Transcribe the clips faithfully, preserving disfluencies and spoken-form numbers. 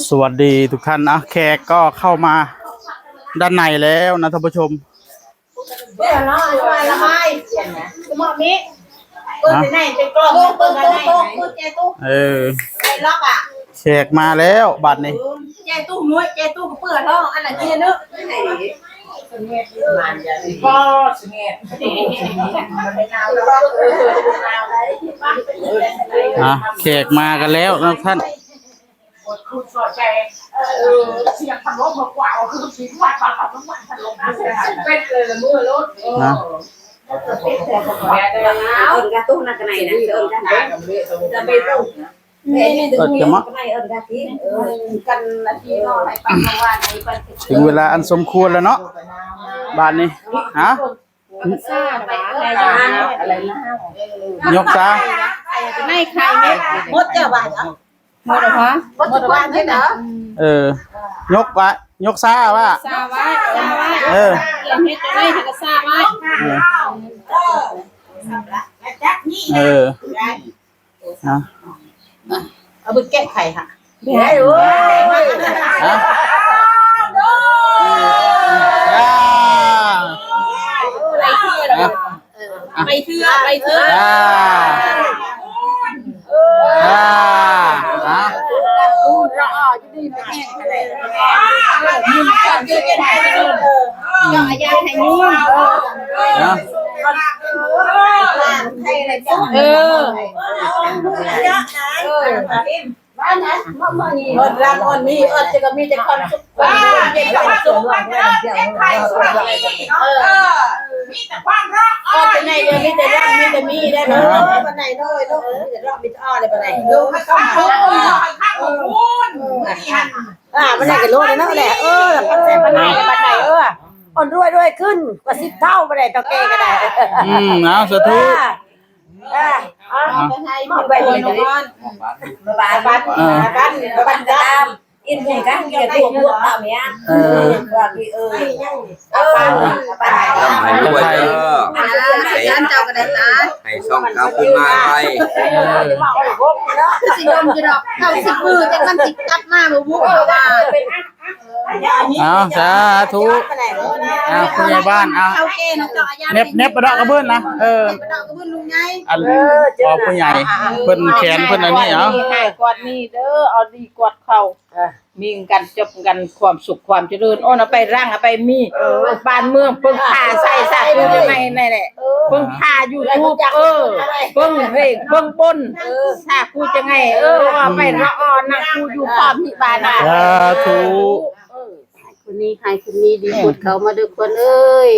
สวัสดีทุกท่านนะ แขกก็เข้ามาด้านในแล้วนะท่านผู้ชม เพื่อเนาะละไม้สมองนี้เปิดไปไหนเป็นกล้องเปิดไปไหนเปิดแจตู้เออไอ้ล็อกอ่ะแขกมาแล้วบัดนี้แจตู้น้อยแจตู้เปื่อนเนาะอันไหนที่นึกก็สงบอ่ะแขกมากันแล้วนะท่าน นะเอิ้นกระตุ้นนักไหนนะเอิ้นกระตุ้นจะไปตุ้นเอิ้นจะมากันนาทีนอนให้ปังวันให้ปังถึงเวลาอันสมควรแล้วเนาะ บาดนี้ ฮะ ยกซา ไม่ไข่เม็ดมดเจ้าบาดเหรอ หมดแล้วฮะ หมดแล้วใช่ไหม เออ ยกวะ ยกซาว่า ซาไว้ ซาไว้ เออ เตรียมเฮ็ดจะได้เฮ็ดซาไว้ เออ เออ นะ เอาไปแก้ไขค่ะ เดี๋ยว ฮะ อ่า ไปเทื่อไปเทื่อไปเทื่ออ่าอ่าฮะก็อยากให้ยุ่งนะเออ บ้านนะเมื่อเมื่อนี้เอิ้นรักอ่อนมีเอิ้นจะก็มีแต่ความสุขความเย็นความสุขเออมีแต่ความรักเอิ้นจะไหนเดียวมีแต่รักมีแต่มีได้เนาะบ้านไหนน้อยลูกมีแต่รักมีแต่อ้อเลยบ้านไหนลูกไม่ต้องทุกข์ข้างของคุณอ่าบ้านไหนก็รู้เลยเนาะแหละเออบ้านไหนบ้านไหนเอออ่อนรวยรวยขึ้นกว่าสิบเท่าบ้านไหนเท่าแกก็ได้อืมเอาสาธุ อ่ะเอาไปให้มอบไปเลยบ้านบ้านบ้านบ้านบ้านบ้านอินบุญกันเกียรติบวกบวกตามเนี้ยเออว่าพี่เออเอาไปเอาไปร่ำให้รวยเด้ออาจารย์เจ้าก็ได้ตาให้ช่องเก่าขึ้นมาไวสิดมอยู่ดอกเก้าสิบมือจะมันติดกลับมาบ่บุกว่า เอาสาธุเอาผู้ใหญ่บ้านเอาเน็บเน็บประดอกกระเบื้องนะเอออันขอผู้ใหญ่เพิ่นแขนเพิ่นอันนี้เอากอดนี่เด้อเอาดีกอดเขามีกันจบกันความสุขความเจริญโอ้นะไปร่างไปมีบ้านเมืองเพิ่งพาใส่สาธุจะไม่นั่นแหละเพิ่งพายูทูบเออเพิ่งเพลงเพิ่งบนสาธุจะไงเออไปละอ่อนนะกูอยู่พร้อมที่บ้านนะสาธุ คนนี้ให้คนนี้ดีคนเขามาเด้อคนเอ้ย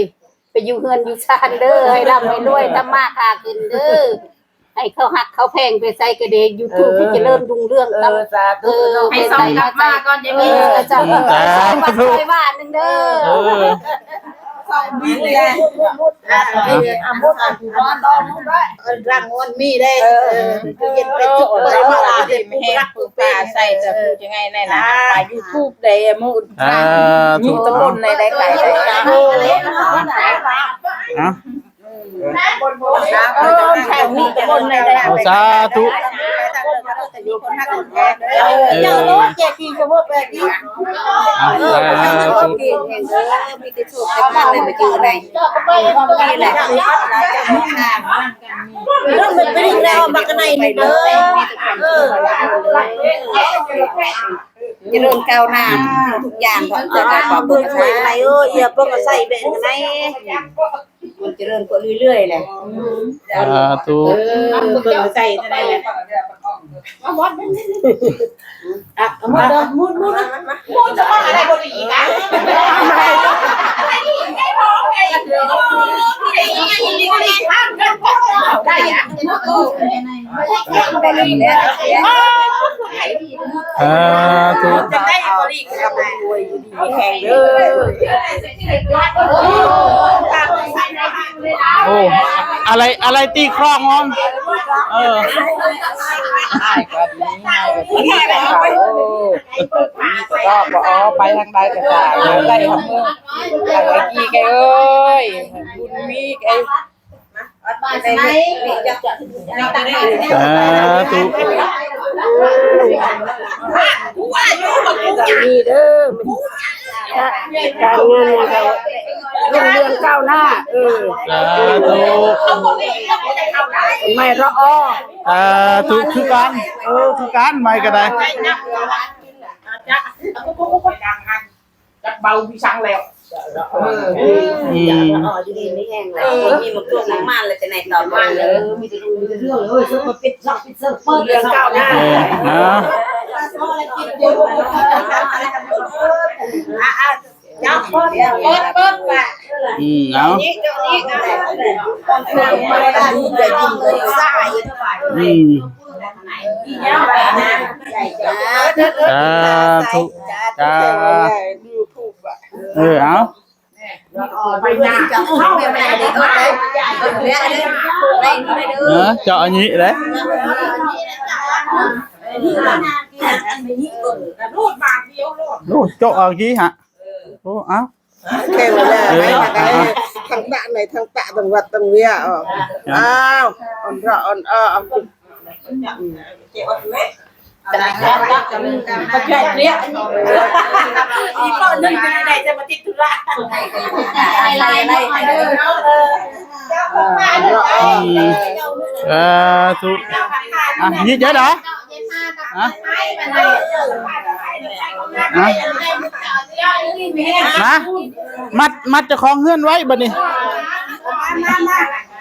ไปอยู่เฮือนอยู่ซานเด้อให้ร่ำให้รวยทำมาค้าขึ้นเด้อให้เขาฮักเขาแพงไปใส่กระเดงยูทูบที่เจริญรุ่งเรืองเออสาธุให้ส่องกลับมาก่อนจะมีเออสาธุสาธุไปบ้านหนึ่งเด้อสองบินเลย อ่ะมุดอ่ะมุดอ่ะมุดอ่ะมุดไว้เออรังมันมีได้เออเออเย็นไปจุกไปมาเต็มแฮงปูปลาใส่จะพูดยังไงในนะปลายูทูบได้มุดอ่ามีตำบลในได้ไก่ได้อ่ะเออแถวนี้ตำบลในได้สาธุเออเจดีย์จะว่าแปลกดี อ่ะสาธุมีแต่โชคแต่ลาภในเมื่อกี้ไหนนี่แหละคือวัดราชบุรีค่ะเรื่องมันเป็นอีกแล้วบักกะไนนี่เด้อเออเจริญก้าวหน้าทุกอย่างก่อนจะได้ขอบคุณค่ะเอออย่าปกใส่แบ่งกันไหน มันเจริญกว่าเรื่อยๆแหละสาธุเออเบิ่งใส่เท่านั้นแหละอ่ะเอามาเด้อมุดมุดมุดจะมาอะไรบ่ดีอีกอ่ะอะไรอีกไอ้ท้องไอ้ได้อ่ะได้อ่ะ สาธุจะได้บริกรรมรวยอยู่ดีแห่งเด้อโอ้อะไรอะไรตีครองหอมเออก็บอกอ๋อไปทางใดก็ตามได้ทำเมืองอะไรกี่แกเอ้ยบุญมีแก สาธุ ดีเด้อ การงานเนี่ยเรารุ่งเรืองก้าวหน้า เออ สาธุ ไม่ละออ สาธุ คือกัน เออ คือกัน ไม่ก็ได้ จักเบาวิชังแล้ว เออ อืม อ๋อ อยู่ดีไม่แห้งแล้ว เออ มีหมดตัวน้ำมันเลย จะไหนต่อมาเลย เออ มีแต่เรื่อง มีแต่เรื่องเลย เออ เรื่องก้าวหน้า เออ อ่ะ อ่ะ อ่ะ จับเปิด เปิด เปิด ไป อืม เอา นี่ เจ้านี่ นะ อืม สาธุ จ้า เออ เอา ไปนะ เออ เจาะอันนี้เลย โอ้ เจาะเอากี้ฮะ โอ้ เอ้า แข่งเลยนะ เออ ให้มาได้ เอา ทั้งตะไหน ทั้งตะ ทั้งวัด ทั้งเวีย ออก ครับ อ้าว อ่อนเถาะ อ่อนอ้อ มาช่วยเรียก อีกคนหนึ่งจะได้จะมาติดธุระ อะไร อะไร อืม สาธุ อ่ะ นี่เจ๊เหรอ ฮะ ฮะ มา มัด มัดเจ้าของเฮือนไว้บัดนี้ มา มา มา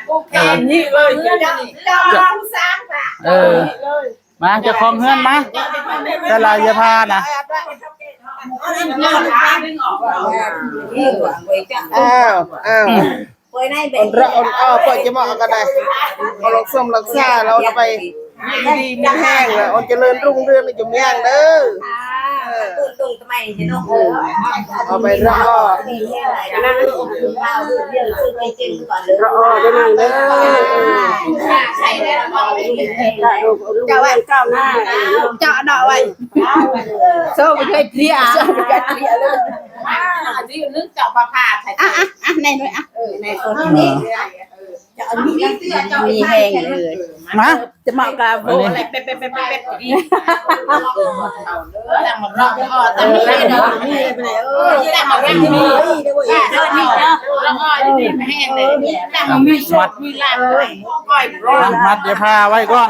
โอเค นี่เลย เจ้าของสร้างค่ะ เออ มา เจ้าของเฮือนมา แต่ละอย่าพานะ อ้าว อ้าว เปิดในเบ อ่อนเถาะ อ่อนอ้อ เปิดจะเหมาะกันได้ เอารักส้มรักษาเราไป ดีมีแห้งนะ อ่อนเจริญรุ่งเรืองในจุ่มแห้งเด้อ ค่ะ เออ ตุ้นตุ้นทำไมจะต้อง เออ เอาไปเถาะ เถาะได้หน่อยเด้อ ลูกเรือนก้าวหน้า เจาะเนาะไว้ โซ่ไปเคยเกลีย โซ่ไปเคยเกลียเลย อ่ะ อ่ะ อ่ะ ในหน่วย อ่ะ เออ ในคนนี้ มีแห้งเลย มา จะเหมาะกับโบอะไร เป๊ะ เป๊ะ เป๊ะ เป๊ะ เป๊ะ ดี ตั้งหมดรอบแล้วก็ตั้งหมดแล้วเนาะ เออ ตั้งหมดแล้วที่นี่ เออ นี่เนาะ แล้วก็ที่นี่แห้งเลย ตั้งหมดมีโชคมีลาภด้วย ก้อยร้อน อ่ะ มัดเดี๋ยวพาไว้ก่อน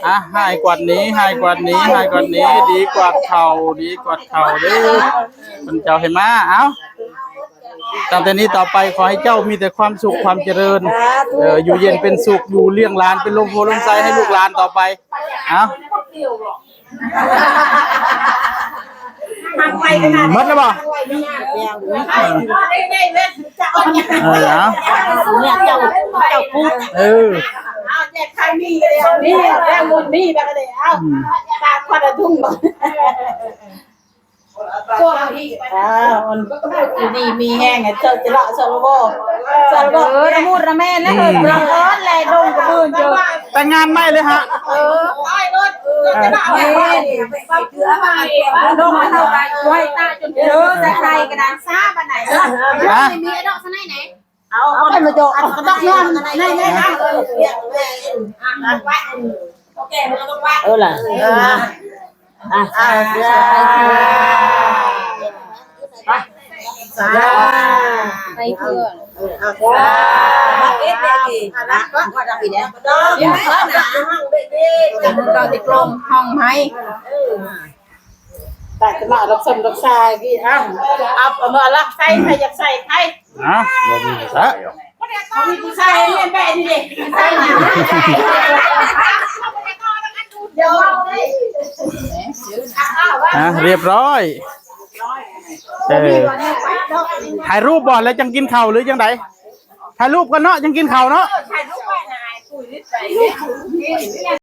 อ่ะ ให้กวาดหนี ให้กวาดหนี ให้กวาดหนี ดีกวาดเข่า ดีกวาดเข่าเด้อ เพิ่นเจ้าให้มา เอ้า ตั้งแต่นี้ต่อไปขอให้เจ้ามีแต่ความสุขความเจริญ สาธุ เออ อยู่เย็นเป็นสุข อยู่เลี้ยงหลานเป็นลมโพลมไซให้ลูกหลานต่อไป เอ้า หมดแล้วบ่ เออ เอา เนี่ยเจ้า เจ้าพูด เออ เอาแจกใครมีเลยมีแรงบุญมีแบบนี้ เอา อืม ตามคนละทุ่งบ่ อ่า มันอยู่ดีมีแห้งไง เจ้าจะเลาะสระโบสระโบ เออ ระมูดระแม่นแล้ว อืม เออ ร้อนแลดงกระเบื้องเจอ แต่งงานไม่เลยฮะ เออ เออ ดงมันเอาไว้ตาจนเจอใส่ใครกระดานซ่าปานไหน ฮะ มีไอ้ดอกสะไนไหน เอา เอาไปมาโจก เอากระดอกนอนใน ใน ใน ใน เออ เออ เออ โอเค มันก็ต้องว่า เออล่ะ เออ อ่ะ อ่ะ สาธุ สาธุ ไปเพื่อน เออ เอา สาธุ เอ๊ะเอ๊ะเอ๊ะ อ่ะ นะ ก็จะผิดแล้ว เดี๋ยวนะ ห้องเบบี จะมันก็ติดลมห้องไหม เออ แต่จะมารับสมรับสายกี่ อ่ะ เอา เอามารับใส่ ใครอยากใส่ ใคร นะ บ่มีผู้ชายหรอก บ่มีผู้ชายเรียนแบบนี้ดิ เดี๋ยว อ่ะ เรียบร้อย เออ ถ่ายรูปบ่อนแล้วจังกินข้าวหรือจังใด ถ่ายรูปกันเนาะ จังกินข้าวเนาะ ถ่ายรูปไว้นะ คุยนิดไป